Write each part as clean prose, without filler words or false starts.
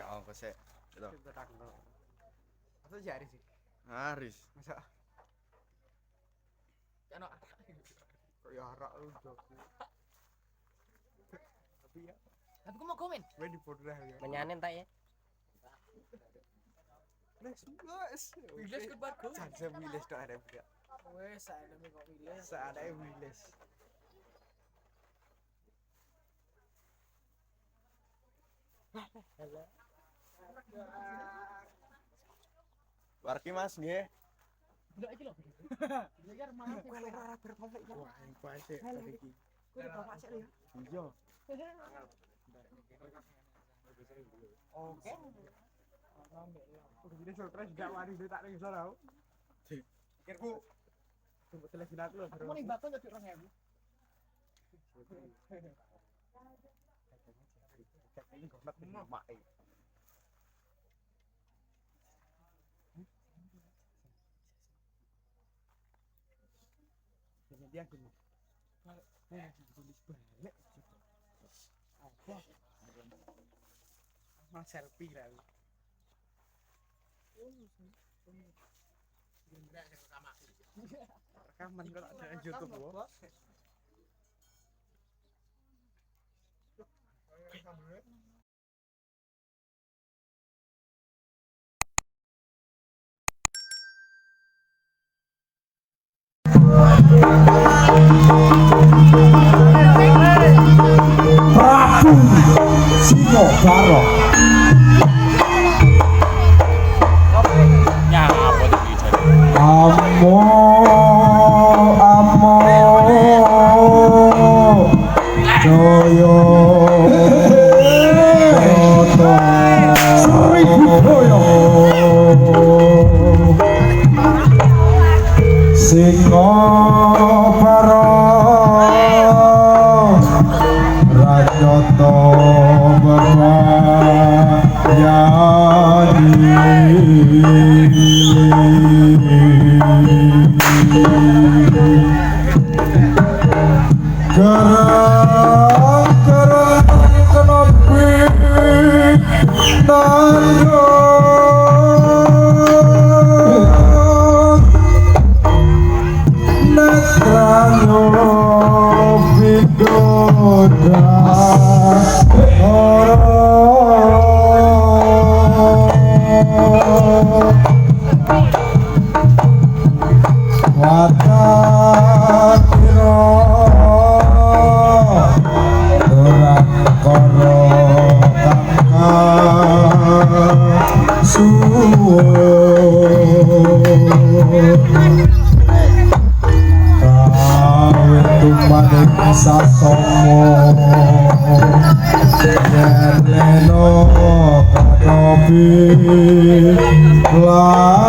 Ya apa sih? Gitu. Atau jari sih. Haris. Masa Ano kok ya arak lu joku. Tapi ya, Tapi ku mau komen. gue di bodoh ya. Menyanin tak ya? Les, les. Wiles ke bagus. Jangan wiles tok ada budak. Wes, ada kok wiles. Seadanya wiles. Warki Mas nggih. Enggak iki lho. Biar malah. Kowe lek ora berkomplek ya. Wah, kowe sik tadi iki. Kowe bapak sik lho ya. Iya. Oke. Begini surprise gak wani tak ning isor aku. Pikirku tunggu telepon aku lho. Aku mau ning bakon jadi 2000. Ini goblok mak. Jadi dia gini. Tulis balik. Apa? Mas selfie lah. Rekaman kok tak ada YouTube kok. Prabu Singobarong. Nyapa tuh iki jane. Amo amo Jaya Brata Sri Budaya Singobarong Ranyata Bebayani. Gerang-gerang kenopi nandung Netranyo pidoda ora Watatira ora kara kang suwun kawit tumaning sasama yen lena kanopi lali.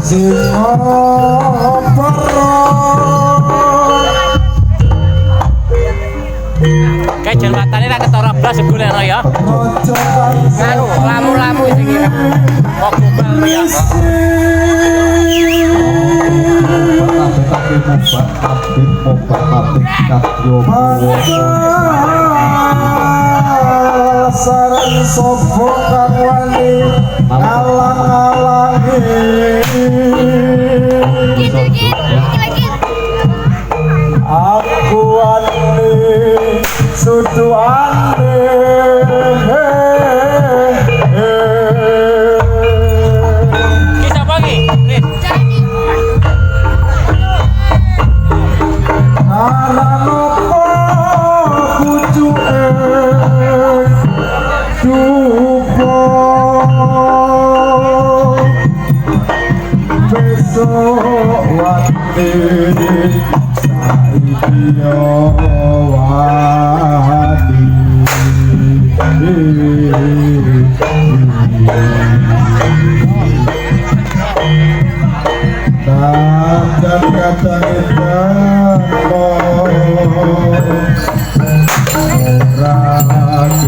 Singobarong Kayak jan matane ra ketara blas golekno ya. Anu, lamu-lamu sing ireng. Kok gombal ya. Saran sapa kang wani ngalang-alangi aku wani sudu ane. Ki sapa ki? Rit. Aran apa pucuke dupa besok wani saiki yo wani. Kadang-kadang edan ora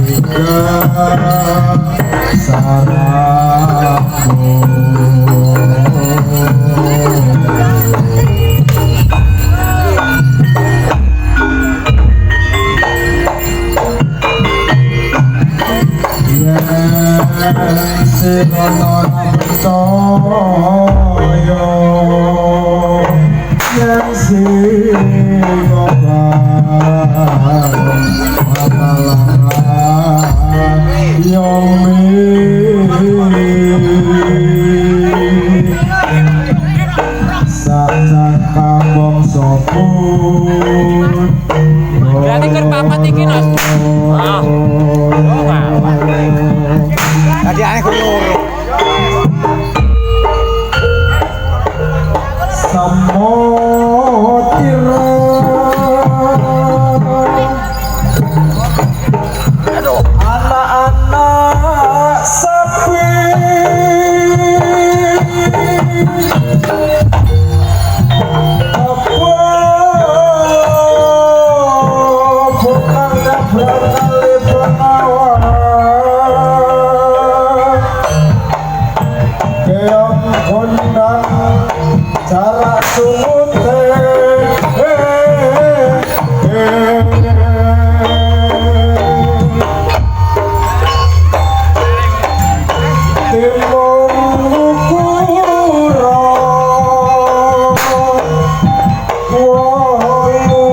juga sarana. Yen sira ora percaya, yen sira Berarti ker papat iki, Nos. Ah. Oh, Tadi aneh ku loro. Samotira anak-anak sapi bukan nabrak kali penawar keong kondang jarak sumute. Timur ukura wolu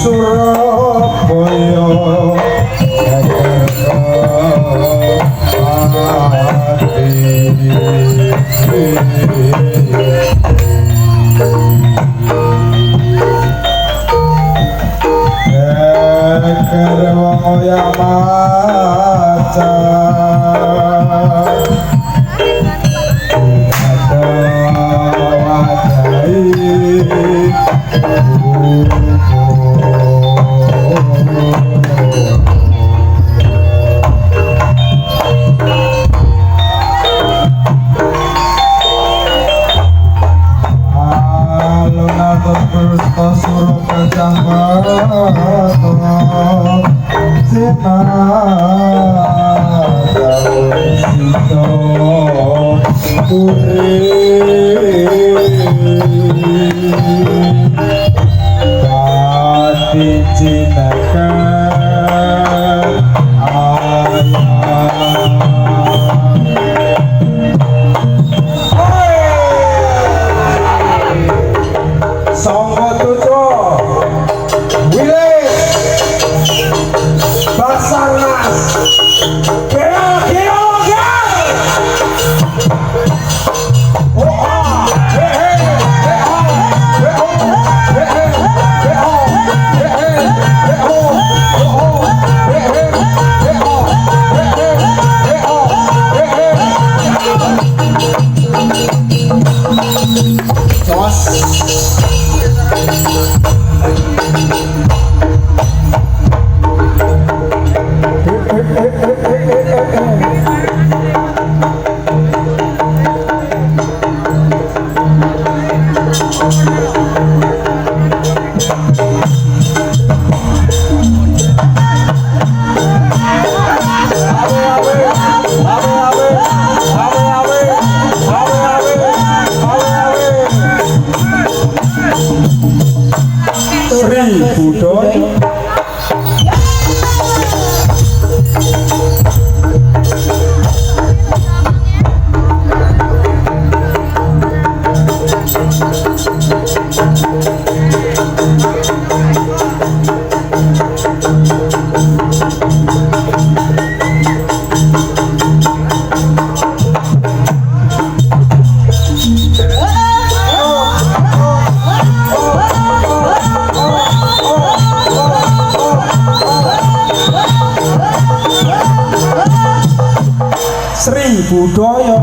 Surabaya Geger wong oyak macan Sri Budaya.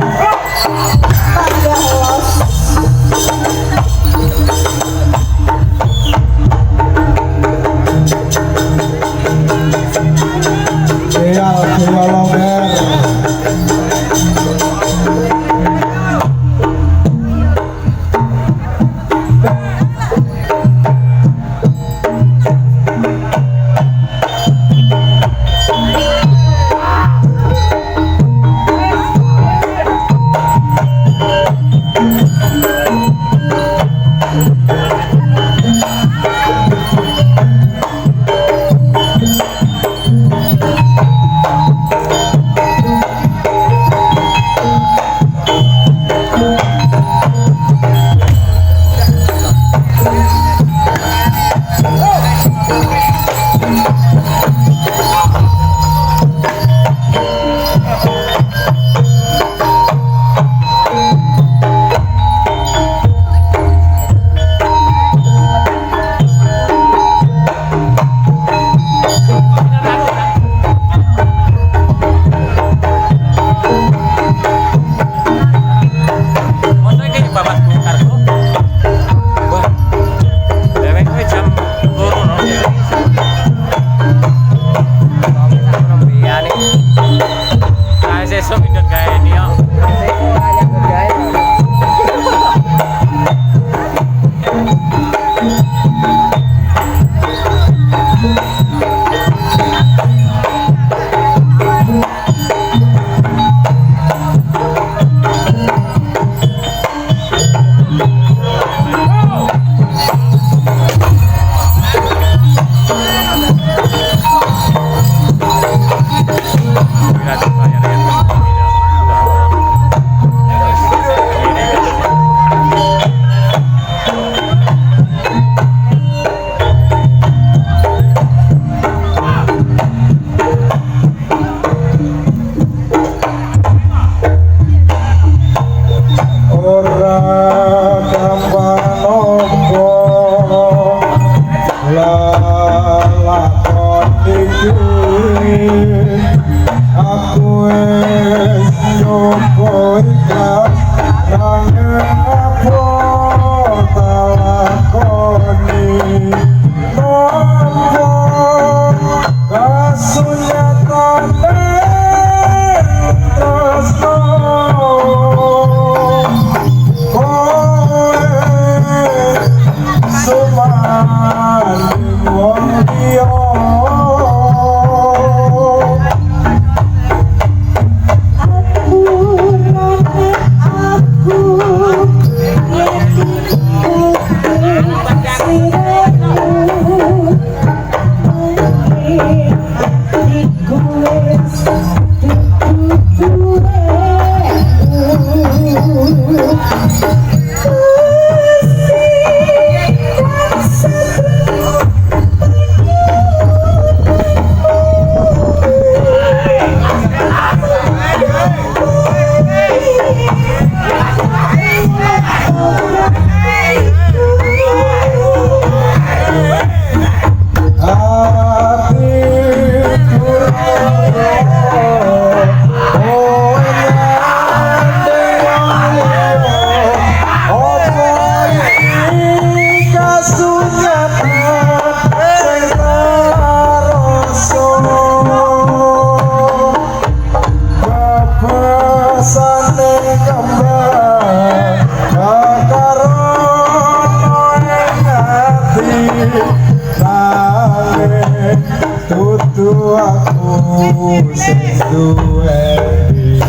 Eyal Dewa Longer. sing duweni.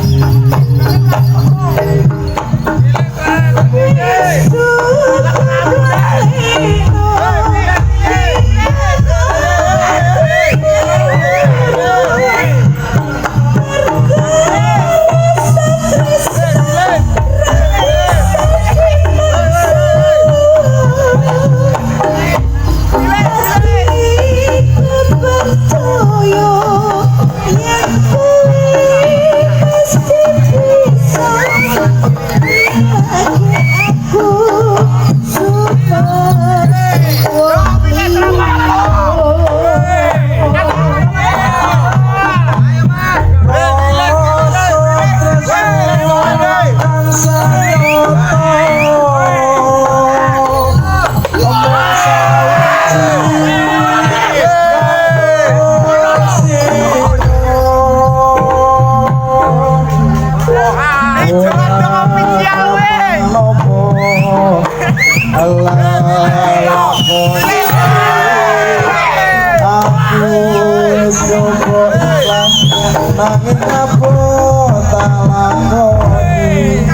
Nanging abot tak lakoni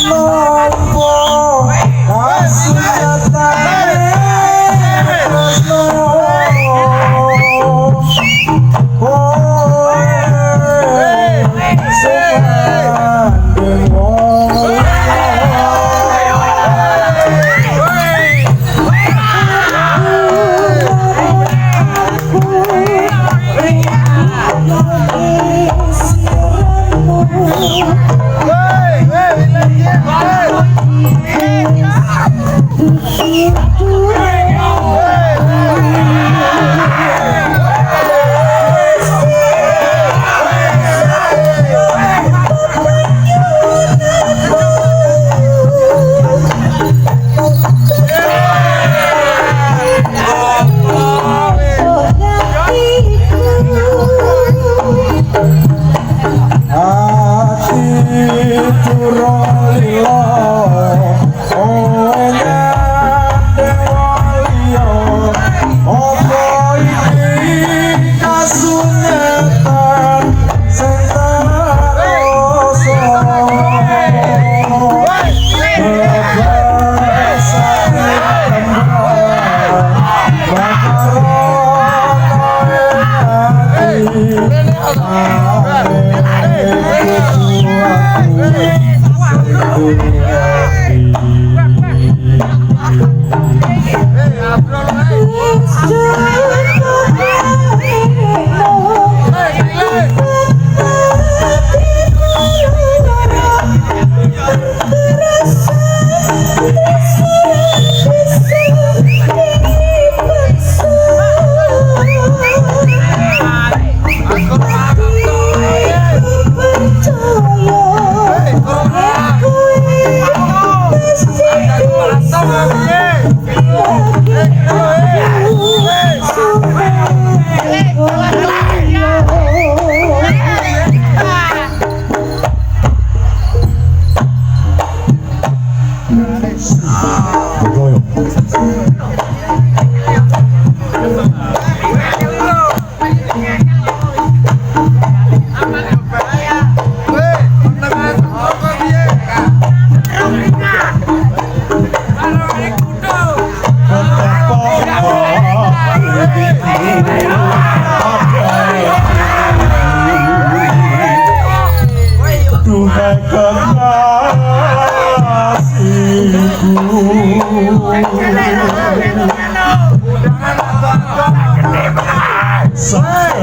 nopo kasunyatane tresno kowe sumandhing wong.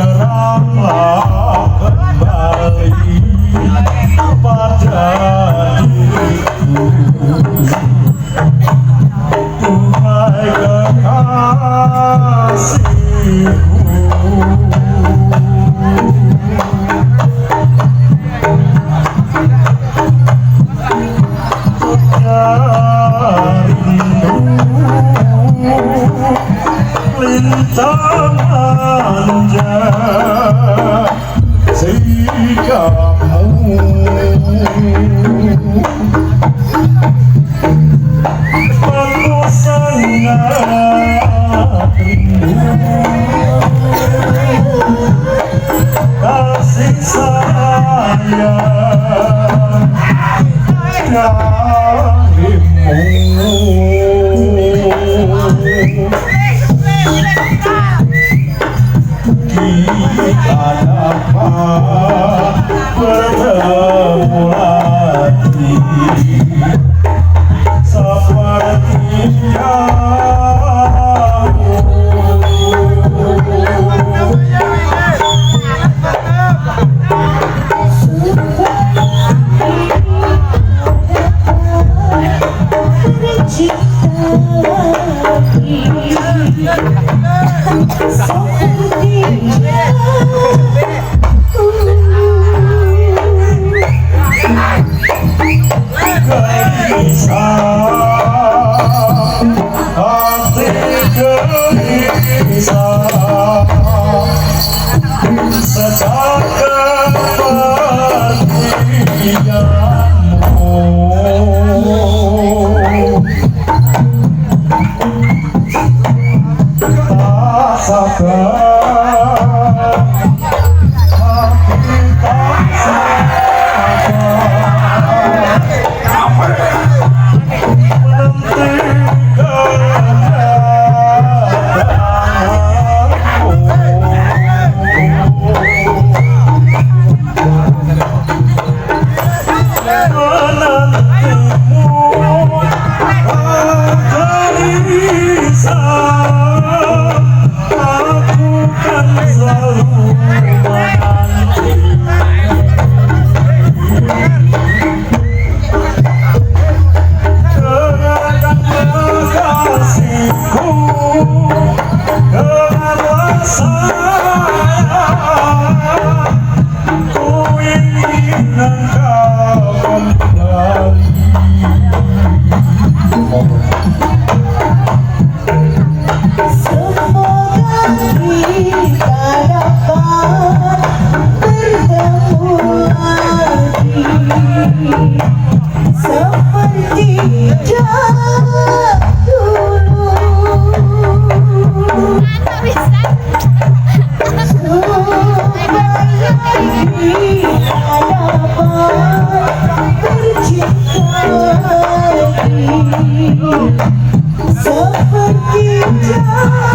Segeralah kembali pada diriku, duhai kekasihku. Lintang manja sikapmu, aku sangat rindu. Sayang darimu. Kita dapat bertemu lagi seperti dahulu. Gelisah, hati gelisah, sejak kepergianmu. Tak sabar, hati tak sabar menanti kedatanganmu. Menantimu gelisah, aku kan selalu menanti. Dengarkan kasihku, dengarlah sayang, ku ingin engkau kembali. Semoga kita dapat bertemu lagi seperti dahulu. Supaya kita dapat bercinta lagi seperti dahulu.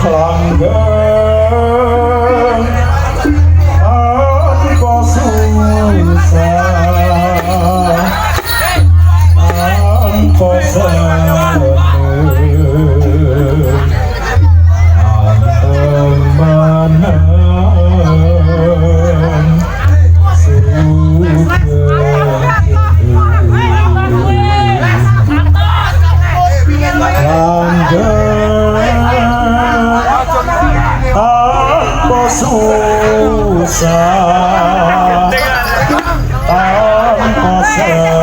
Langgar Tanpa susah, tanpa senang,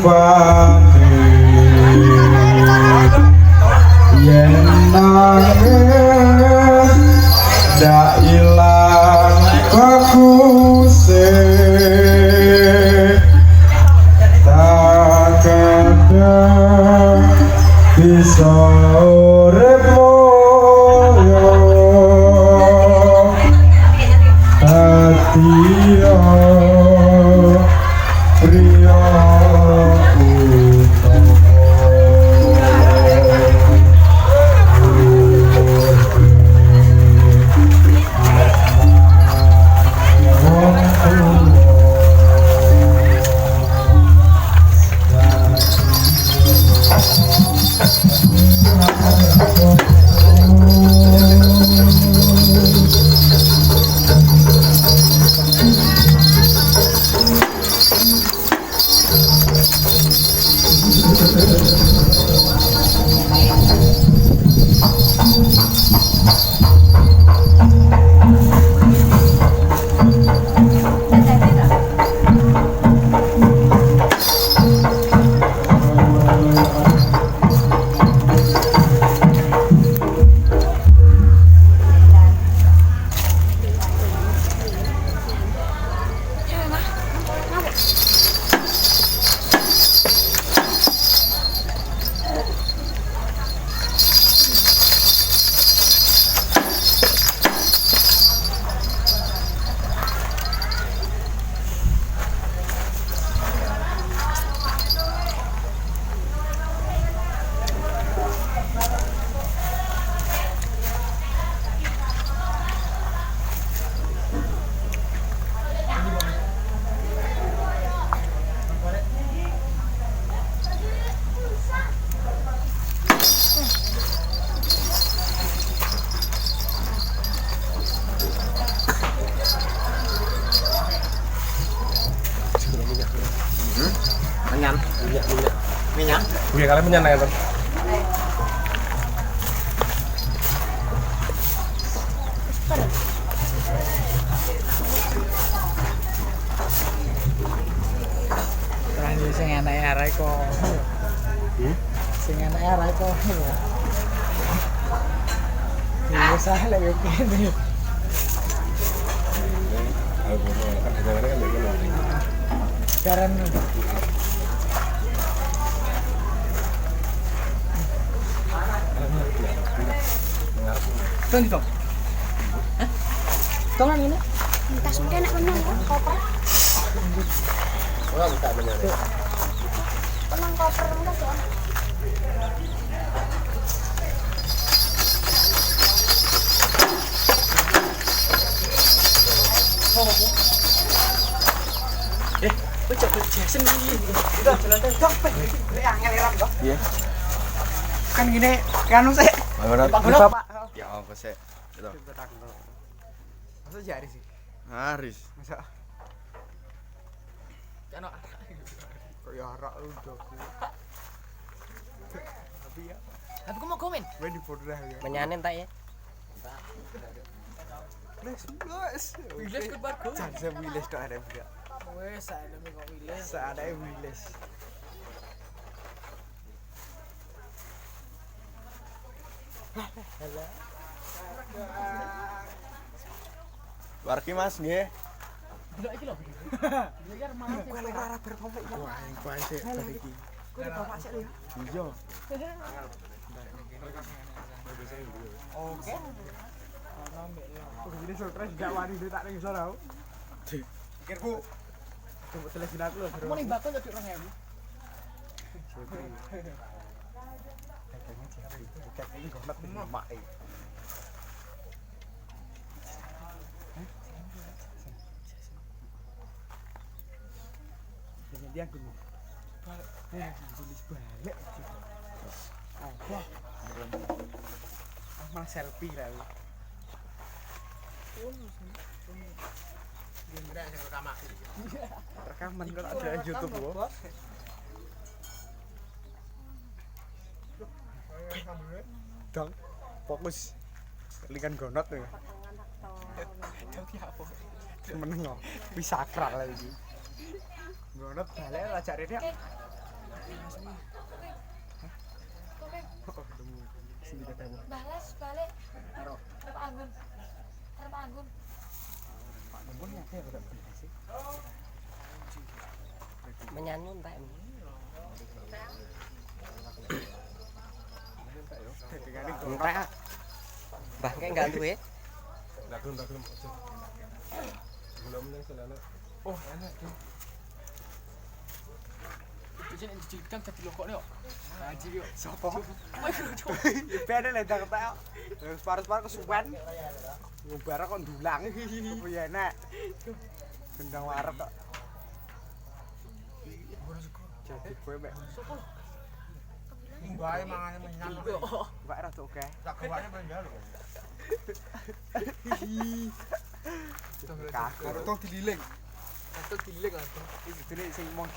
rupane yen nangis ndak ilang baguse tak kadang bisa urip mulya dadi priya Menyan. Minyak. Nggih, kalian menyan ngeten. Kan sing enake arek kok. Sing enake arek kok. Ya usah lek kene. Kan dagangannya kan dari kono. Jaran. Dong dong. Hah? Dong ini. Tas mungkin enak menang ya, koper. Ora buka menyane. Menang koper enggak sih enak. Eh, ojo Jason iki. Udah jalan dong, lek angel eram toh. Iya. Kan gini, kanu sik. Bapak. Ya apa sih? Gitu. Masa jari sih? Haris. Masa Kano kok ya arak udah. Tapi ya, Tapi ku mau komen. gue di foto dah ya. Menyanin tak ya? Les, les. Wiles ke bargo. Jangan wiles tok ada budak. Wes saeneme kok wiles. Seadanya wiles. Warki Mas nggih. Delok iki lho. Delok iki arep mangan. Kowe lek ora berkomplek ya. Wah, yang kuwi sik bar iki. Kowe bapak sik lho ya. Iya. Oke. Ini surprise gak wani tak ning ngisor aku. Pikir Bu. Coba seleksi aku lho. Aku ning bakul yo 2000. Dagangnya jari. Dagangnya gonet mak e. Dengan dia aku balik, tulis balik. Apa? Malah selfie lah. Rekaman kok ada YouTube kok. Dong, fokus. Lingan gonot nih. Dong ya apa? Meneng kok. Wis sakral lagi. Gonot balik lah jarene. Balas balik. Arep Anggun. Arep Anggun. Pak Anggun ya udah sih. Menyanun tak ini. Entek. Mbah kek enggak duwe. Ndak gelem aja. Belum nang selana. Oh, enak tuh. Itu sing dicidang dadi lokokne kok. Haji yo. Sopo? Ben lek ndak ketek. Separuh-separuh kesuwen. Ngubar kok ndulang. Apa ya enak. Gendang warep kok. Jadi kowe mek. Sopo? Mbae mangane menyang. Mbak rada oke. Tak gawane ben njaluk. Kaku dililing. Atau dililing lah. Iki kudune sing mong.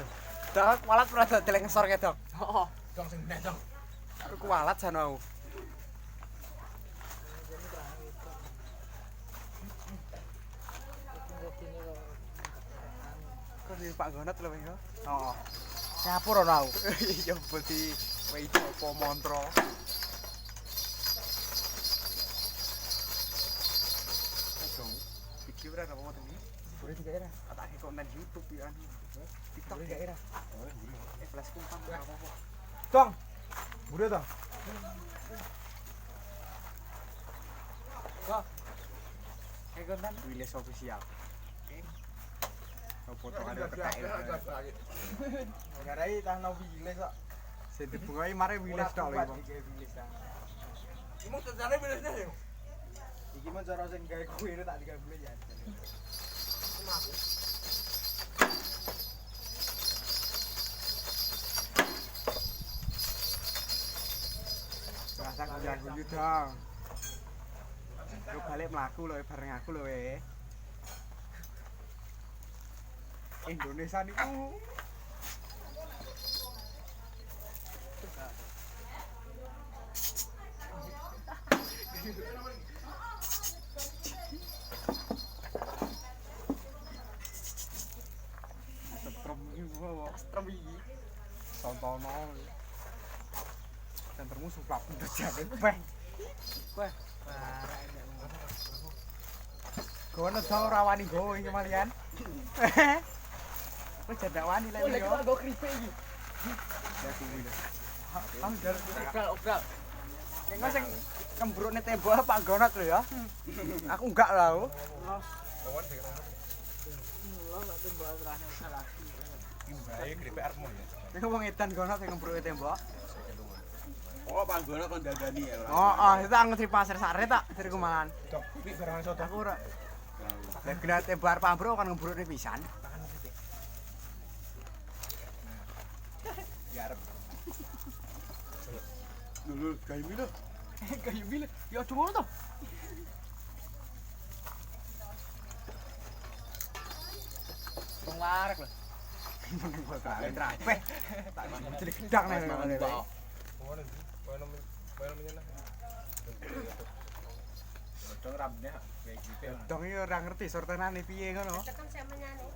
Dok, kualat pernah deleng ngesor ke, Dok. Heeh. Dong sing nek, Dong. Aku kualat jane aku. Kok di Pak Gonot lho, ya? Heeh. Ngapur ora aku. Iya, berarti wedo apa mantra. Dong, iki ora apa ngoten iki? Boleh tiga era. Tak konten YouTube ya. TikTok Boleh tiga era. Eh, flash kumpang ora apa-apa. Dong. Mbure to. Kok. Kayak konten Wilis official. Oke. Oh, potongane kethek. Garai tahan Wilis kok. Sing dibungai mare Wilis tok lho iki. Iki mau tencane Wilisnya yo. Iki mah cara sing gawe kuwi tak digawe Wilis ya. Rasa guyu dong. Lu balik mlaku lho bareng aku lho eh. Indonesia niku. Setrum iki apa? Setrum iki. Tontono. Sentermu suplap jane beh. Wah. Gono dong ora wani gowo iki malian. Wis jadak wani lek Oh, lagi tak nggo keripik iki. Ya kuwi lho. Ah, njaluk Obral, obral. Engko sing kembrukne tembok Pak Gonot lho ya. Aku enggak lah. Los lak tembok ora salah. Mbae keripik arep ya. Iku wong edan Gonot sing kembruke tembok. Oh, panggono kon dandani ya. Oh, oh, itu aku ngetri pasar sare tak dari kumalan. Dok, iki barangan soto. Aku ora. Lah kena tembok arep ambruk kan ngembrukne pisan. Ya arep. Lho, gawe lho. Kayu bile. Ya aja ngono to. Wong warek lho. Meneng kok trapeh. Tak cilik gedang nek ngene. Ngono ndi? Kono menyenah. Dong rambutnya kayak gitu. Dong iki ora ngerti sortenane piye ngono. Tekan saya menyane.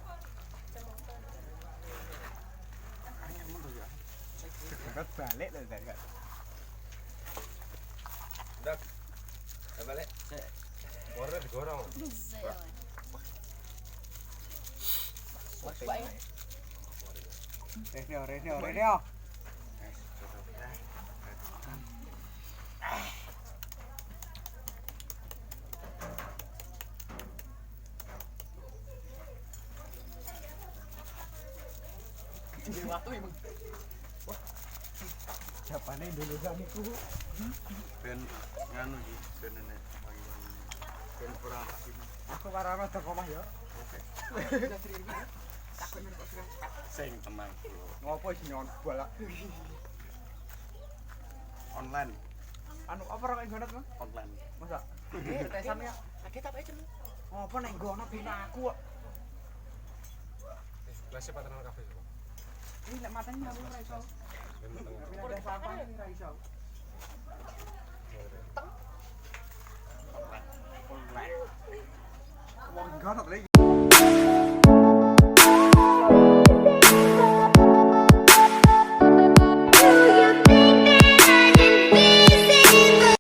Gonot balik lho dari. Ndak. Balik. Ora digorong. Rene rene rene. Waktu emang. Japane Indonesia niku Ben nganu iki ben enek wangi-wangi. Ben ora aku warana dok omah ya. sing tenang. Ngopo sing nyon balak. Online, Anu apa ora kok Gonot, Mang? online. Masa? Tesan ya. Ade tak aja. Ngopo nek Gonot ben aku kok. Gelasnya patenan kabeh kok. Ini lek mateni aku ora iso. Ben meteng. Ora apa-apa ora iso. Online. Wong Gonot lho.